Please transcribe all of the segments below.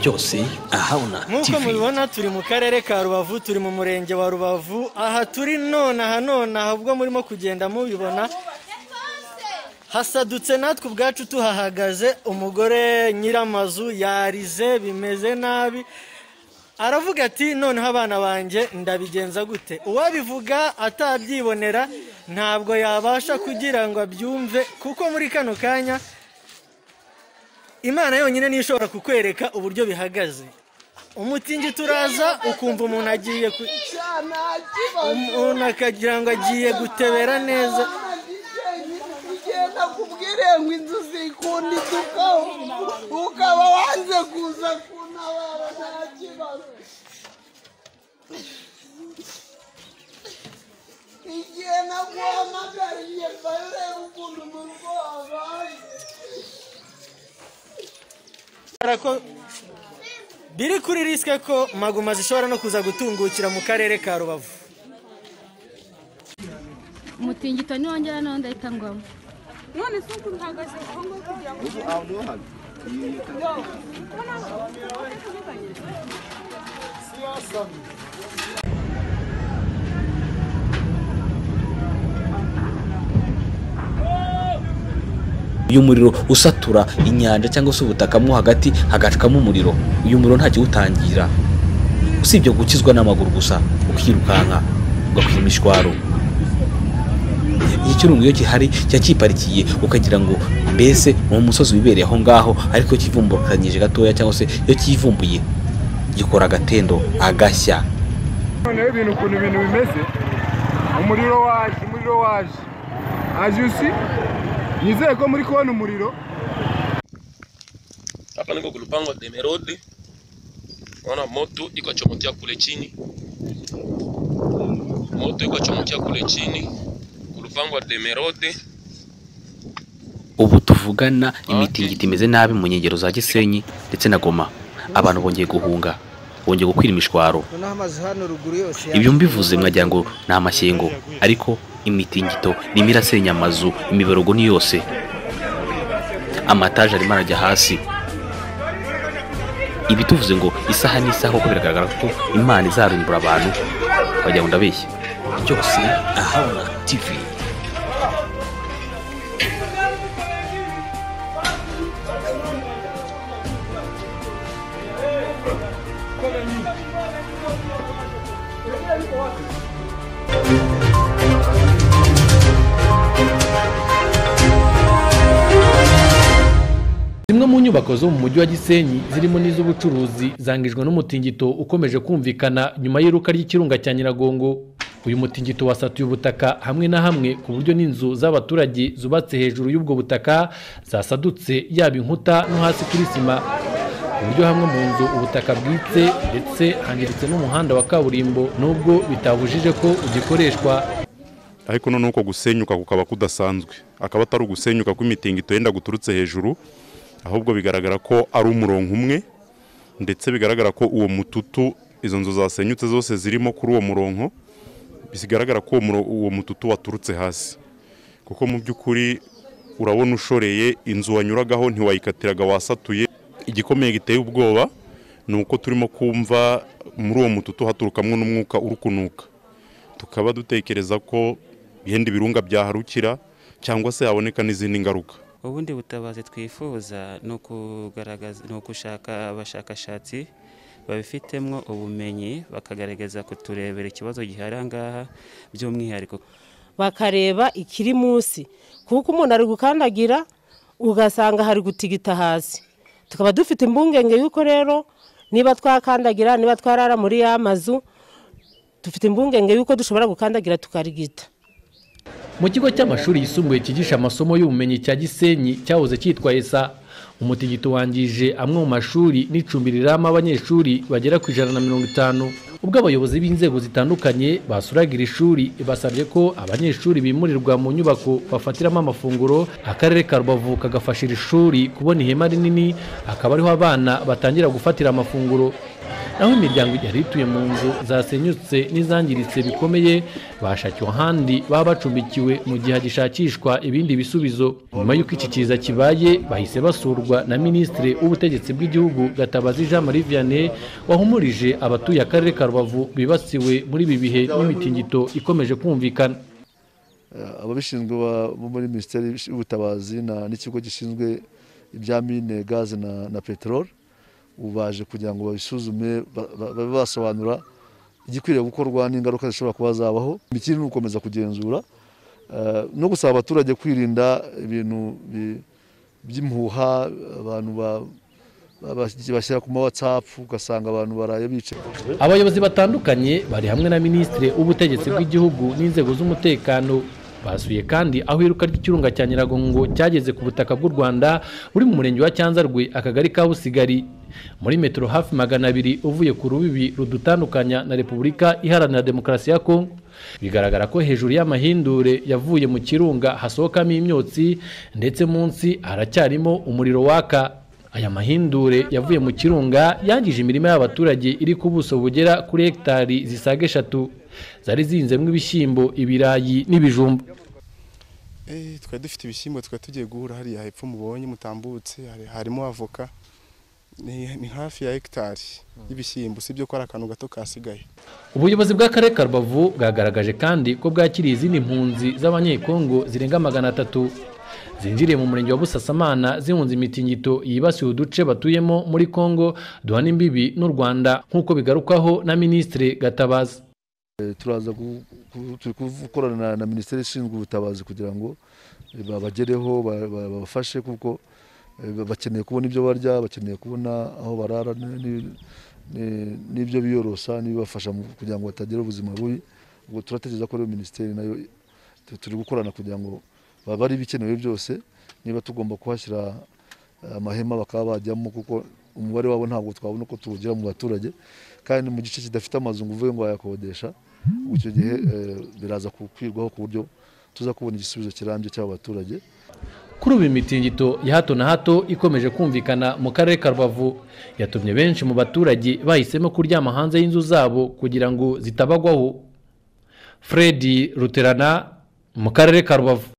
Byose ahabona Nk'uko TV. mubibona, turi mu karere ka Rubavu, turi mu murenge wa Rubavu. Aha turi nonaha nonaha, ubwo murimo kugenda mubibona, hasadutse, natwe ubwacu tuhahagaze. Umugore nyiramazu yarize, bimeze nabi, aravuga ati: "Noneho abana banjye ndabigenza gute?" Uwabivuga atabyibonera ntabwo yabasha kugira ngo abyumve, kuko muri kano kanya Imana yonyine niyo ishobora kukwereka uburyo bihagaze. Umutingito uraza, ukumva umuntu agiye umuntu akagira ngo agiye gutebera neza. Igihe nakubwiriye ngo inzu zikunda iduka, ukaba wanze kuza kuntabara, nta kibazo. Igihe naguhamagariye, vayo urebe ukuntu mu rugo habaye. Ko biri kuri risque ko maguma zishobora no kuza gutungukira mu karere ka Rubavu. Umutingito niwongera nawo ndahita ngwamo. None se ubu uhagaze aho ngaho kugira ngo Uyu muriro usatura inyanja cyangwa se ubutaka, mo hagati hagacikamo umuriro. Uyu muriro nta kiwutangira usibye gukizwa n'amaguru gusa, ukirukanka ugakwira imishwaro. Iki kirunga iyo gihari kiba cyiparikiye, ukagira ngo mbese ni umusozi wibereye aho ngaho, ariko iyo kivumbukanyije gatoya cyangwa se iyo kivumbuye gikora agatendo agashya. Noneho ibintu, ukuntu ibintu bimeze, umuriro waje, umuriro waje, as you see. Nizere ko muri kubona umuriro. Hapa niko kulupango Demerode, naona moto iko chomokia kule chini, moto iko chomokia kule chini kulupango Demerode. Ubu tuvugana imitingito imeze nabi mu nkengero za Gisenyi ndetse na Goma. Abantu bongeye guhunga, bongeye gukwira imishwaro. Noneho amazu hano ruguru yose. Ibyo mbivuze mwagira ngo ni amashyengo, ariko imitingito irimo irasenya amazu, imiborogo ni yose, amataje arimo arajya hasi. Ibi tuvuze ngo isaha n'isaha, kuko biragaragara ko Imana izarimbura abantu, wagira ngo ndabeshya. Byose ahabona TV. Zimwe mu nyubako zo mu mujyi wa Gisenyi, zirimo n'iz'ubucuruzi, zangijwe n'umutingito ukomeje kumvikana nyuma y'iruka ry'ikirunga cya Nyiragongo. Uyu mutingito wasatuye ubutaka hamwe na hamwe, ku buryo n'inzu z'abaturage zubatse hejuru y'ubwo butaka zasadutse, yaba inkuta no hasi kuri sima, ku buryo hamwe mu nzu ubutaka bwitse, ndetse hangiritse n'umuhanda wa kaburimbo, nubwo bitabujije ko ugikoreshwa. Ariko noneho uko gusenyuka kukaba kudasanzwe, akaba atari ugusenyuka kw'imitingito yenda guturutse hejuru, ahubwo bigaragara ko ari umurongo umwe, ndetse bigaragara ko uwo mututu izo nzu zasenyutse zose zirimo kuri uwo murongo, bigaragara ko uwo mututu waturutse hasi, kuko mu by'ukuri urabona ushoreye inzu wanyuragaho ntiwayikatiraga, wasatuye. Igikomeye giteye ubwoba ni uko turimo kumva muri uwo mututu haturukamo n'umwuka urukunuka, tukaba dutekereza ko yenda ibirunga byaharukira cyangwa se haboneka n'izindi ngaruka. Ubundi butabazi twifuza ni ukugaragaza, ni ugushaka abashakashatsi babifitemo ubumenyi, bakagaragaza kuturebera ikibazo gihari aha ngaha by'umwihariko. Bakareba ikiri munsi, kuko umuntu ari gukandagira ugasanga hari gutigita hasi. Tukaba dufite impungenge y'uko rero niba twakandagira, niba twarara muri ya mazu, dufite impungenge y'uko dushobora gukandagira tukarigita. Mu kigo cy'amashuri yisumbuye cyigisha amasomo y'ubumenyi cya Gisenyi, cyahoze cyitwa ESA, umutingito wangije amwe mu mashuri n'icumbi riramo abanyeshuri bagera ku 150. Ubwo abayobozi b'inzego zitandukanye basuraga iri shuri, basabye ko abanyeshuri bimurirwa mu nyubako bafatiramo amafunguro, akarere ka Rubavu kagafasha iri shuri kubona ihema rinini, akaba ariho abana batangira gufatira amafunguro. Naho imiryango yari ituye mu nzu zasenyutse n'izangiritse bikomeye bashakiwe ahandi baba bacumbikiwe mu gihe hagishakishwa ibindi bisubizo. Nyuma y'uko iki kiza kibaye, bahise basurwa na Minisitiri w'Ubutegetsi bw'Igihugu Gatabazi Jean Marie Vianney, wahumurije abatuye akarere ka Rubavu bibasiwe muri ibi bihe n'imitingito ikomeje kumvikana. Ababishinzwe bo muri Minisiteri y'Ubutabazi n'ikigo gishinzwe ibya mine, gaze na peteroli ubaje kugira ngo babisuzume, babe basobanura igikwiriye gukorwa n'ingaruka zishobora kuba zabaho. Ikindi ni ugukomeza kugenzura no gusaba abaturage kwirinda ibintu by'impuha abantu bashyira ku ma WhatsApp, ugasanga abantu baraye bicaye. Abayobozi batandukanye bari hamwe na Minisitiri w'Ubutegetsi bw'Igihugu n'inzego z'umutekano basuye kandi aho iruka ry'ikirunga cya Nyiragongo cyageze ku butaka bw'u Rwanda buri mu murenge wa Cyanzarwe, akagari ka Busigari, muri metero hafi 200 uvuye ku rubibi rudutandukanya na Repubulika Iharanira Demokarasi ya Kongo. Bigaragara ko hejuru y'amahindure yavuye mu kirunga hasohokamo imyotsi, ndetse munsi haracyarimo umuriro waka. Aya mahindure yavuye mu kirunga yangije imirima y'abaturage iri ku buso bugera kuri hegitari zisaga 3 zari zihinzemo ibishyimbo, ibirayi n'ibijumba. Twari dufite ibishyimbo, twari tugiye guhura hariya hepfo mubonye mutambutse, harimo avoka, ni hafi ya hegitari y'ibishyimbo, sibyo ko ari akantu gato kasigaye. Ubuyobozi bw'akarere ka Rubavu bwagaragaje kandi ko bwakiriye izindi mpunzi z'Abanyekongo zirenga 300 zinjiriye mu murenge wa Busasamana zihunze imitingito yibasiye uduce batuyemo muri Kongo duhana imbibi n'u Rwanda, nk'uko bigarukwaho na Minisitiri Gatabazi. Turaza turi gukorana na Minisiteri ishinzwe ubutabazi kugira ngo babagereho, babafashe, kuko bakeneye kubona ibyo barya, bakeneye kubona aho barara n'ibyo biyorosa n'ibibafasha kugira ngo batagira ubuzima bubi. Ubwo turatekereza ko rero minisiteri nayo turi gukorana kugira ngo baba ari ibikenewe byose, niba tugomba kuhashyira amahema bakaba bajyamo, kuko umubare wabo ntabwo twabona uko tuwugira mu baturage, kandi mu gice kidafite amazu ngo uvuge ngo wayakodesha. Icyo gihe biraza kwirwaho ku buryo tuza kubona igisubizo kirambye cy'abo baturage. Kuri ubu imitingito ya hato na hato ikomeje kumvikana mu karere ka Rubavu yatumye benshi mu baturage bahisemo kuryama hanze y'inzu zabo kugira ngo zitabagwaho. Freddy Ruterana mu karere ka Rubavu.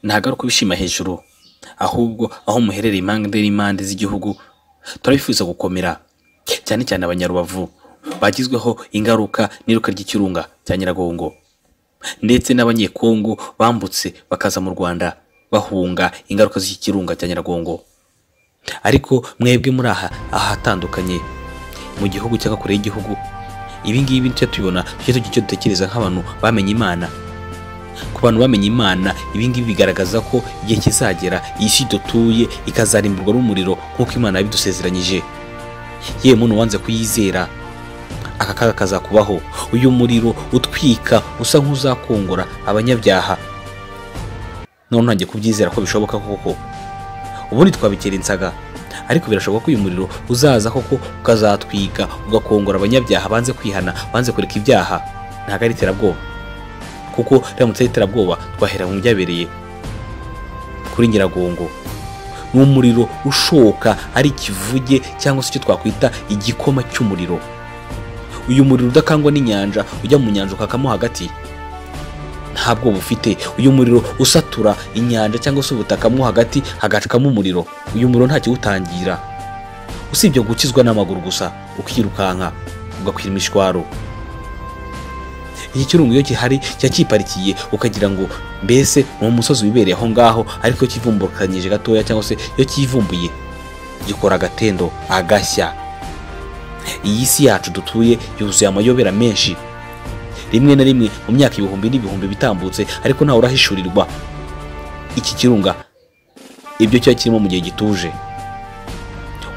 Ntabwo ari ukubishima hejuru, ahubwo aho muherereye impande n'impande z'igihugu turabifuza gukomera, cyane cyane Abanyarubavu bagizweho ingaruka n'iruka ry'ikirunga cya Nyiragongo, ndetse n'Abanyekongo bambutse bakaza mu Rwanda bahunga ingaruka z'iki kirunga cya Nyiragongo. Ariko mwebwe muri aha ahatandukanye mu gihugu cyangwa kure y'igihugu, ibi ngibi nicyo tubibona, tujye tugira icyo dutekereza nk'abantu bamenye Imana. Ku bantu bamenye Imana, ibi ngibi bigaragaza ko igihe kizagera iyi si dutuye ikazarimburwa n'umuriro nk'uko Imana yabidusezeranyije. Yewe muntu wanze kuyizera, aka kaga kazakubaho. Uyu muriro utwika usa nk'uzakongora abanyabyaha. None ntangiye kubyizera ko bishoboka koko. Ubundi twabikera insaga, ariko birashoboka ko uyu muriro uzaza koko ukazatwika ugakongora abanyabyaha banze kwihana, banze kureka ibyaha. Ntabwo ari iterabwoba, kuko riramutse ari iterabwoba twahera mu byabereye kuri Nyiragongo. Ni umuriro ushoka ari ikivuge cyangwa se icyo twakwita igikoma cy'umuriro. Uyu muriro udakangwa n'inyanja, ujya mu nyanja ukakamo hagati, ntabwo bufite. Uyu muriro usatura inyanja cyangwa se ubutaka mo hagati hagacikamo umuriro. Uyu muriro nta kiwutangira usibye gukizwa n'amaguru gusa, ukirukanka ugakwira imishwaro. Iki kirunga iyo gihari cya kiparikiye ukagira ngo mbese ni umusozi wibereye aho ngaho, ariko kivumbukanyije gatoya cyangwa se iyo kivumbuye gikora agatendo agashya. Iyi si yacu dutuye yuzuye amayobera menshi, rimwe na rimwe mu myaka ibihumbi n'ibihumbi bitambutse, ariko ntawe urahishurirwa iki kirunga ibyo cyo kirimo mu gihe gituje.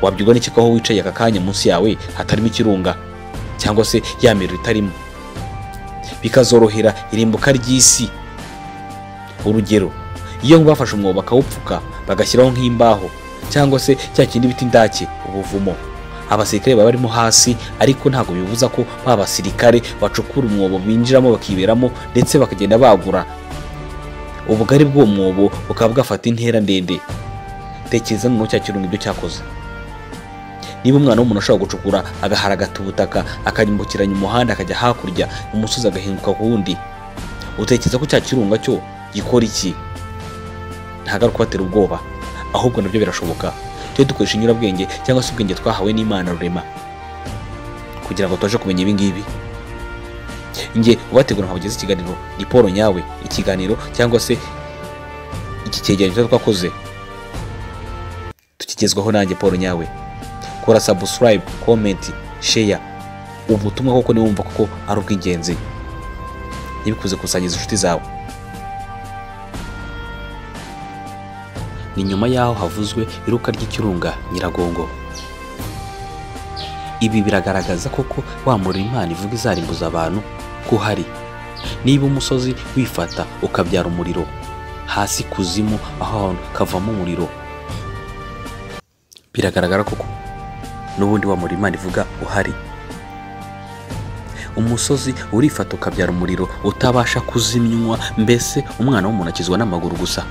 Wabyirwa n'iki ko aho wicaye aka kanya munsi yawe hatarimo ikirunga cyangwa se ya miriro itarimo, bikazorohera irimbuka ry'isi. Urugero, iyo bafashe umwobo bakawupfuka bagashyiraho nk'imbaho cyangwa se cya kindi bita indake, ubuvumo, Abasirikare baba barimo hasi, ariko ntabwo bibuza ko ba basirikare bacukura umwobo binjiramo bakiberamo, ndetse bakagenda bagura ubugari bw'uwo mwobo bukaba bwafata intera ndende. Tekereza noneho cya kirunga ibyo cyakoze. Niba umwana w'umuntu ashobora gucukura agaharagata ubutaka, akanyambukiranya umuhanda akajya hakurya umusozi agahinguka ku wundi, utekereza ko cya kirunga cyo gikora iki? Ntabwo ari ukubatera ubwoba, ahubwo nabyo birashoboka. Tujye dukoresha inyurabwenge cyangwa se ubwenge twahawe n'Imana rurema kugira ngo tubashe kumenya ibi ngibi. Njye ubategura nkabageza ikiganiro ni Paul Nyawe. Ikiganiro cyangwa se iki cyegeranyo twakoze tukigezwaho nanjye Paul Nyawe. Kora subscribe, comment, share ubutumwa koko niwumva koko ari ubw'ingenzi, ntibikuze kusangiza inshuti zawe. Ni nyuma yaho havuzwe iruka ry'ikirunga Nyiragongo. Ibi biragaragaza koko wa muriro Imana ivuga izarimbuza abantu ko hari. Niba umusozi wifata ukabyara umuriro hasi kuzimu, aho kavamo umuriro, biragaragara koko n'ubundi wa muriro Imana ivuga uhari. Umusozi urifata ukabyara umuriro utabasha kuzimywa, mbese umwana w'umuntu akizwa n'amaguru gusa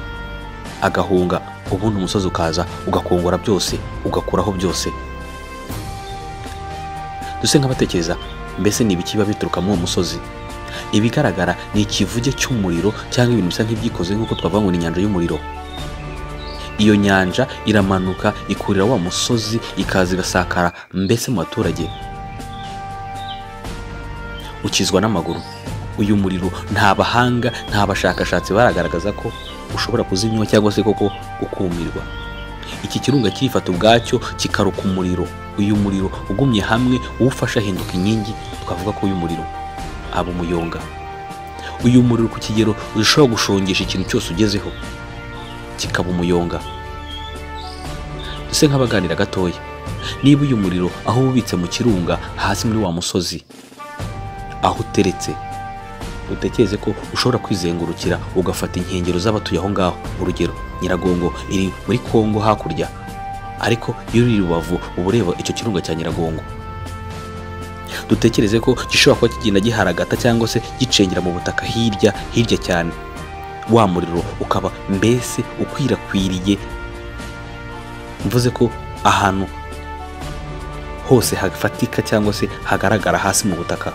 agahunga, ubundi umusozi ukaza ugakongora byose, ugakuraho byose. Duse nk'abatekereza mbese ni ibiki biba bituruka muri uwo musozi? Ibigaragara ni ikivuge cy'umuriro cyangwa ibintu bisa nk'ibyikoze, nk'uko twavuga ngo ni inyanja y'umuriro. Iyo nyanja iramanuka ikurira wa musozi, ikaza igasakara mbese mu baturage. Ukizwa n'amaguru. Uyu muriro nta bahanga, nta bashakashatsi baragaragaza ko ushobora kuzimywa cyangwa se koko ukumirwa. Iki kirunga kirifata ubwacyo kikaruka umuriro. Uyu muriro ugumye hamwe uwufasha ahinduka inkingi, twavuga ko uyu muriro aba umuyonga. Uyu muriro ku kigero ushobora gushongesha ikintu cyose ugezeho kikaba umuyonga. Duse nk'abaganira gatoya, niba uyu muriro aho ubitse mu kirunga hasi muri wa musozi aho uteretse, utekereze ko ushobora kwizengurukira ugafata inkengero z'abatuye aho ngaho. Urugero Nyiragongo iri muri Kongo hakurya, ariko iyo uri Rubavu uba ureba icyo kirunga cya Nyiragongo. Dutekereze ko gishobora kuba kigenda giharagata cyangwa se gicengera mu butaka hirya hirya cyane, wa muriro ukaba mbese ukwirakwiriye. Mvuze ko ahantu hose hafatika cyangwa se hagaragara hasi mu butaka,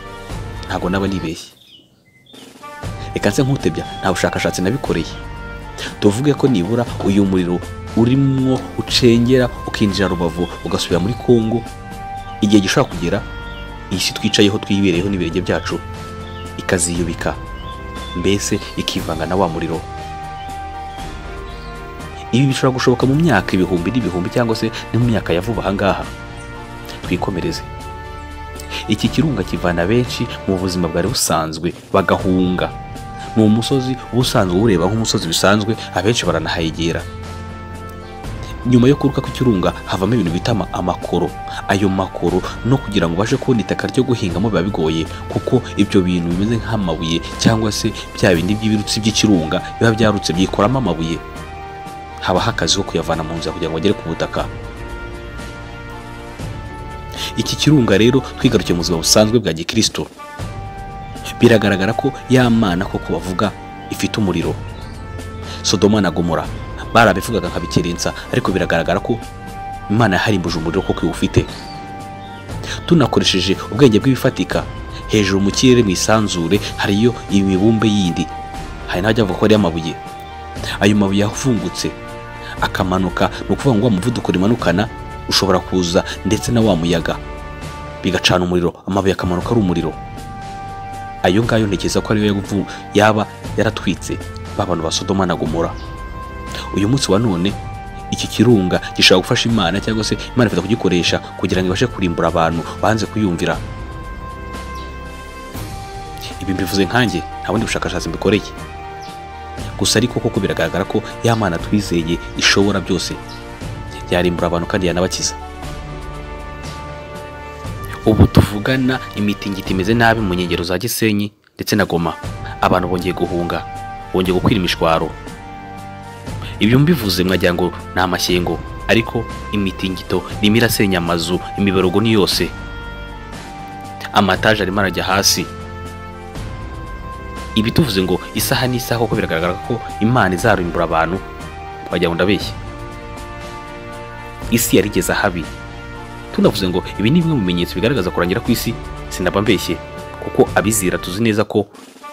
ntabwo naba nibeshye. Reka nse nkutebya, nta bushakashatsi nabikoreye. Tuvuge ko nibura uyu muriro urimwo ucengera ukinjira Rubavu ugasubira muri Kongo, igihe gishobora kugera iyi si twicayeho twibereyeho n'ibirenge byacu ikaziyubika, mbese ikivanga na wa muriro. Ibi bishobora gushoboka mu myaka ibihumbi n'ibihumbi cyangwa se no mu myaka ya vuba aha ngaha. Twikomereze. Iki kirunga kivana benshi mu buzima bwari busanzwe bagahunga. Ni umusozi ubusanzwe ureba nk'umusozi bisanzwe, abenshi baranahayegera. Nyuma yo kuruka kw'ikirunga havamo ibintu bita amakoro. Ayo makoro no kugira ngo ubashe kubona itaka ryo guhingamo biba bigoye, kuko ibyo bintu bimeze nk'amabuye cyangwa se bya bindi by'ibirutsi by'ikirunga biba byarutse byikoramo amabuye. Habaho akazi ko kuyavana mu nzira kugira ngo agere ku butaka. Iki kirunga rero twigarukiye mu buzima busanzwe bwa gikristo, biragaragara ko ya Mana koko bavuga ifite umuriro. Sodoma na Gomora barabivugaga nkabikerensa, ariko biragaragara ko Imana yaharimbuje umuriro koko iwufite. Tunakoresheje ubwenge bw'ibifatika, hejuru mu kirere mu isanzure hariyo imibumbe yindi, hari n'abajya bavuga ko ari amabuye. Ayo mabuye yafungutse akamanuka, ni ukuvuga ngo wa muvuduko rimanukana ushobora kuza ndetse na wa muyaga bigacana umuriro, amabuye akamanuka ari umuriro. Ayo ngayo ntekereza ko ariyo yaba yaratwitse ba bantu ba Sodoma na Gomora. Uyu munsi wa none iki kirunga gishobora gufasha Imana cyangwa se Imana ifata kugikoresha kugira ngo ibashe kurimbura abantu banze kuyumvira. Ibi mbivuze nkanjye, nta bundi bushakashatsi mbikoreye. Gusa ariko koko biragaragara ko ya Mana twizeye ishobora byose, yarimbura abantu kandi yanabakiza. Ubu tuvugana imitingito imeze nabi mu nkengero za Gisenyi ndetse na Goma. Abantu bongeye guhunga, bongeye gukwira imishwaro. Ibyo mbivuze mwagira ngo ni amashyengo, Ariko imitingito irimo irasenya amazu, imiborogo ni yose, amataje arimo arajya hasi. Ibi tuvuze ngo isaha n'isaha kuko biragaragara ko Imana izarimbura abantu, wagira ngo ndabeshya. Isi yarigeze ahabi. Tunavuze ngo ibi ni bimwe mu bimenyetso bigaragaza kurangira kw'isi, sinaba mbeshye, kuko abizera tuzi neza ko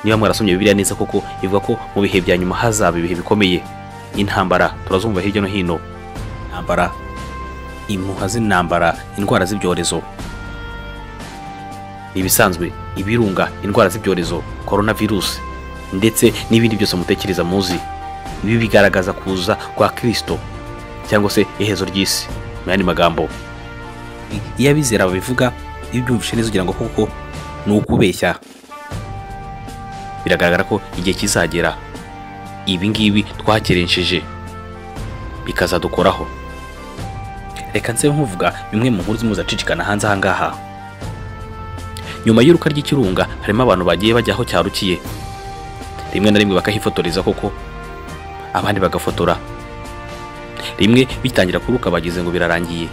niba mwarasomye Bibiliya neza koko ivuga ko mu bihe bya nyuma hazaba ibihe bikomeye. Intambara turazumva hirya no hino, intambara, impuha z'intambara, indwara z'ibyorezo, ibisanzwe, ibirunga, indwara z'ibyorezo, coronavirus ndetse n'ibindi byose mutekereza muzi. Ibi bigaragaza kuza kwa Kristo cyangwa se iherezo ry'isi. Mu yandi magambo, iyo abizera babivuga, iyo ubyumvise neza ugira ngo koko ni ukubeshya. Biragaragara ko igihe kizagera ibi ngibi twakerenceje bikazadukoraho. Reka nse nkuvuga bimwe mu nkuru zimwe zacicikana hanze aha ngaha. Nyuma y'uruka ry'ikirunga harimo abantu bagiye bajya aho cyarukiye, rimwe na rimwe bakahifotoreza koko, abandi bagafotora. Rimwe bitangira kuruka bagize ngo birarangiye,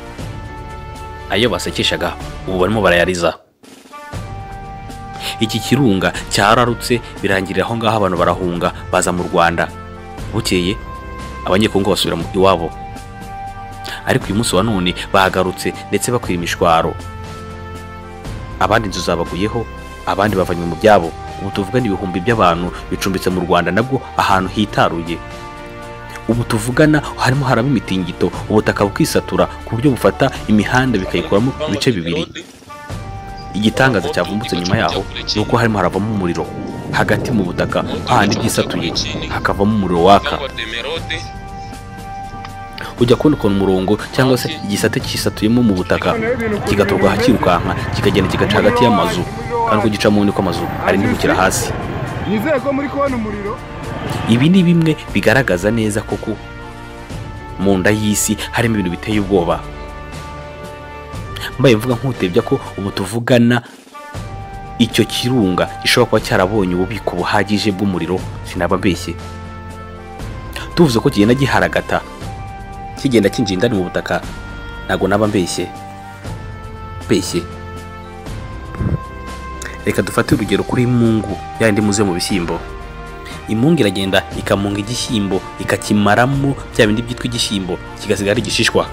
ayo basekeshaga ubu barimo barayariza. Iki kirunga cyararutse birangirira aho ngaho, abantu barahunga baza mu Rwanda. Bukeye abanyekongo basubira iwabo, ariko uyu munsi wa none bagarutse ndetse bakwira imishwaro. Abandi inzu zabaguyeho, abandi bavanywe mu byabo. Ubu tuvugana ibihumbi by'abantu bicumbitse mu Rwanda, nabwo ahantu hitaruye. Ubu tuvugana harimo haraba imitingito, ubutaka bukisatura ku buryo bufata imihanda bikayikuramo ibice bibiri. Igitangaza cyavumbutse nyuma yaho ni uko harimo haravamo umuriro hagati mu butaka, hahandi byisatuye hakavamo umuriro waka. Ujya kubona ukuntu umurongo cyangwa se igisate cyisatuyemo mu butaka kigatorwa hakirukanka kikagenda kigaca hagati y'amazu, kandi uko gicamo niko amazu arindukira hasi. Nizeye ko muri kubona umuriro. Ibi ni bimwe bigaragaza neza koko mu nda y'isi harimo ibintu biteye ubwoba. Mbaye mvuga nk'utebya ko ubu tuvugana icyo kirunga gishobora kuba cyarabonye ububiko buhagije bw'umuriro, sinaba mbeshye. Tuvuze ko kigenda giharagata kigenda kinjira indani mu butaka, ntago naba mbeshye. Reka dufate urugero kuri imungu yandi muze mu bishyimbo. Imungu iragenda ikamunga igishyimbo ikakimaramo bya bindi byitwa igishyimbo, kigasigara ari igishishwa.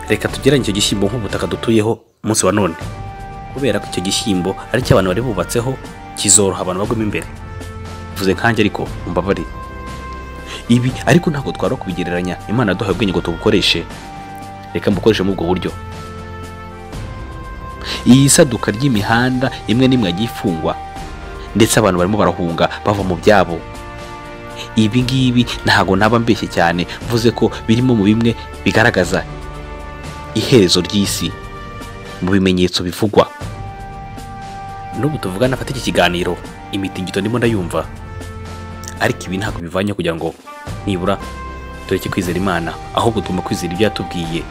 Reka tugeranye icyo gishyimbo nk'ubutaka dutuyeho umunsi wa none, kubera ko icyo gishyimbo ari cyo abantu bari bubatseho, kizoroha abantu bagwemo imbere. Mvuze nkanjye ariko umbabarire. Ibi ariko ntabwo twara kubigereranya, Imana yaduhaye ubwenge ngo tubukoreshe. Reka mbukoreshe muri ubwo buryo. Iyi saduka ry'imihanda imwe n'imwe yagiye ifungwa, ndetse abantu barimo barahunga bava mu byabo. Ibi ngibi ntago naba mbeshye cyane mvuze ko birimo mu bimwe bigaragaza iherezo ry'isi mu bimenyetso bivugwa. N'ubu tuvugana afata iki kiganiro, imitingito ndimo ndayumva, ariko ibi ntabwo bivanye kugira ngo nibura tureke kwizera Imana, ahubwo tugomba kwizera ibyo yatubwiye,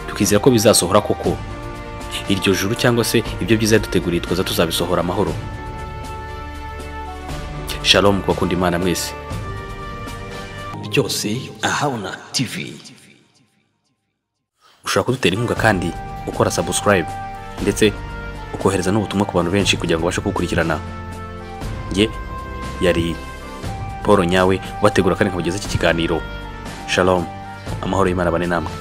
tukizera ko bizasohora koko. Iryo juru cyangwa se ibyo byiza yaduteguriye twaza tuzabisohora amahoro. Shalom ku bakunda Imana mwese. Byose Ahabona TV. Ushobora kudutera inkunga kandi ukora subscribe ndetse ukohereza n'ubutumwa ku bantu benshi kugira ngo babashe kugukurikirana. Nge yari Paul Nyawe ubategura kandi nkabageza iki kiganiro. Shalom, amahoro y'Imana abane namwe.